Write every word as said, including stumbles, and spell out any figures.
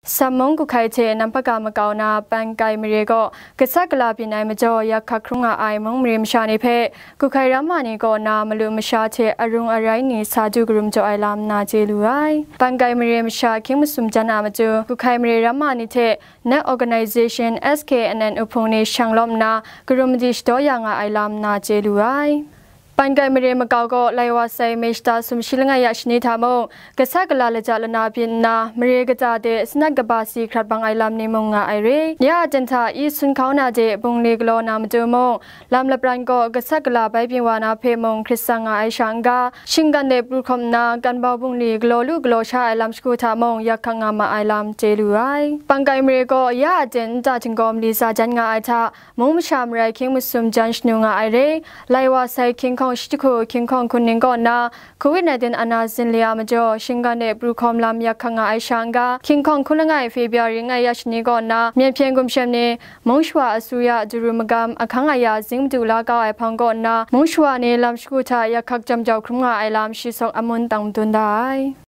Sam mung kuhkai hte namhpaka makau na Pangai mare gaw gasat gala byin ai majaw yak hkak hkrum nga ai mung mare masha ni hpe kuhkai ramma ni kaw na malu masha hte arung arai ni sa du karum jaw ai lam nna chye lu ai. Pangai mare masha hkying masum jan a matu kuhkai mare ramma ni hte Net Organization S K N N uhpung ni shang lawm nna karum madi shadaw ya nga ai lam nna chye lu ai. Pangai mare makau gaw lai wa sai May shata sumshi langai ya shani hta mung, gasat gala laja lana byin nna, mare kata de sanat kaba si hkrat bang ai lam ni mung nga ai re. Ya a jan hta i sun hkau na de bungli galaw na matu mung, lam lapran gaw gasat gala bai byin wa na hpe mung hkrit tsang nga ai sha n-ga, shinggan de pru hkawm nna, ganbau bungli galaw lu galaw sha ai lam shagu hta mung yak hkak nga ma ai lam chye lu ai. Pangai mare gaw ya a jan nta htinggaw mali tsa jan nga ai hta, mung masha marai hkying masum jan shanu nga ai re. Lai wa sai hkying hkawng shi jahku hkying hkawng hkun ning kaw nna, Covid nineteen ana zin le a majaw, shinggan de pru hkawm lam yak hkak nga ai sha n-ga, hkying hkawng hkun langai February langai ya shani kaw nna, myen hpyen gumshem ni, mung shawa asuya, duru magam, ahkang aya, zing madu la kau ai hpang kaw nna, mung shawa ni lam shagu hta yak hkak jam jau hkrum nga ai lam shi sawk amun tang madun da ai.